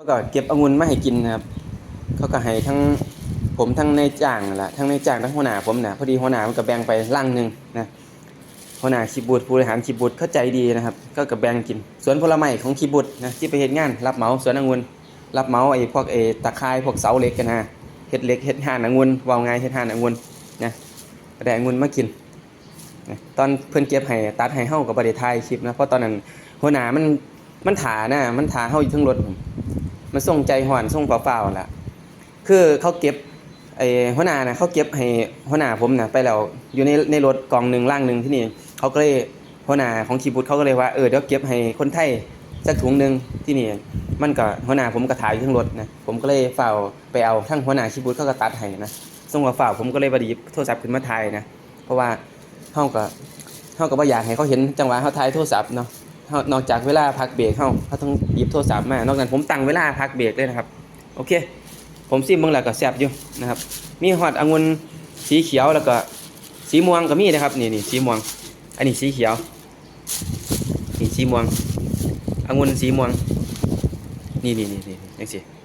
ເຂົາກໍເກັບອະງຸ່ນມາໃຫ້ກິນນະຄັບ ເຂົາກໍໃຫ້ທັງ ຜົມ ທັງນາຍຈ້າງນັ້ນລະ ທັງນາຍຈ້າງ ທັງຫົວໜ້າຜົມນະ ພໍດີຫົວໜ້າມັນກໍແບ່ງໄປລັງໜຶ່ງນະ ຫົວໜ້າຄີບບູດ ຜູ້ບໍລິຫານຄີບບູດ ເຂົາໃຈດີນະຄັບ ເຂົາກໍແບ່ງກິນ ສວນຜົນລະໄມ້ຂອງຄີບບູດນະ ທີ່ໄປເຮັດງານ ຮັບເໝົາສວນອະງຸ່ນ ຮັບເໝົາໄອ້ພວກ ໄອ້ຕາຂ່າຍ ພວກເສົາເຫຼັກຫັ້ນນະ ເຮັດເຫຼັກ ເຮັດຮ້ານອະງຸ່ນ ເວົ້າງ່າຍ ເຮັດຮ້ານອະງຸ່ນນະ ກໍໄດ້ອະງຸ່ນມາກິນນະ ຕອນເພິ່ນເກັບໃຫ້ ຕັດໃຫ້ ເຮົາກໍບໍ່ໄດ້ຖ່າຍຄລິບນະ ເພາະຕອນນັ້ນຫົວໜ້າມັນ ມັນຖ້ານະ ມັນຖ້າເຮົາຢູ່ເທິງລົດ ມັນຊົງໃຈຮ້ອນ ຊົງຟ້າວໆຫັ້ນລະ ຄືເຂົາເກັບ ໄອ້ຫົວໜ້ານະ ເຂົາເກັບໃຫ້ຫົວໜ້າຜົມນະໄປແລ້ວ ຢູ່ໃນ ໃນລົດກ່ອງໜຶ່ງ ລັງໜຶ່ງ ທີນີ້ເຂົາກໍເລີຍ ຫົວໜ້າຂອງຄີບບູດເຂົາກໍເລີຍວ່າ ເອີ ດຽວເກັບໃຫ້ຄົນໄທຈັກຖົງໜຶ່ງ ທີນີ້ມັນກໍ ຫົວໜ້າຜົມກໍຖ້າຢູ່ເທິງລົດນະ ຜົມກໍເລີຍຟ້າວໄປເອົາ ທາງຫົວໜ້າຄີບບູດເຂົາກໍຕັດໃຫ້ນະ ຊົງຟ້າວໆ ຜົມກໍເລີຍບໍ່ໄດ້ຫຍິບໂທລະສັບຂຶ້ນມາຖ່າຍນະ ເພາະວ່າເຮົາກໍ ເຮົາກໍບໍ່ຢາກໃຫ້ເຂົາເຫັນຈັງຫວະເຮົາຖ່າຍໂທລະສັບເນາະ ເຮົາ ນອກຈາກເວລາພັກເບຣກເຮົາ ເຮົາຕ້ອງຫຍິບໂທລະສັບມາ ນອກນັ້ນຜົມຕັ້ງເວລາພັກເບຣກເລີຍນະຄັບ ໂອເຄ ຜົມຊີມເບິ່ງແລ້ວກໍແຊບຢູ່ນະຄັບ ມີຮອດອະງຸ່ນສີຂຽວ ແລ້ວກໍສີມ່ວງກໍມີເດ້ຄັບ ນີ້ ນີ້ສີມ່ວງ ອັນນີ້ສີຂຽວ ນີ້ສີມ່ວງ ອະງຸ່ນສີມ່ວງ ນີ້ ນີ້ ນີ້ ນີ້ ຈັ່ງຊີ້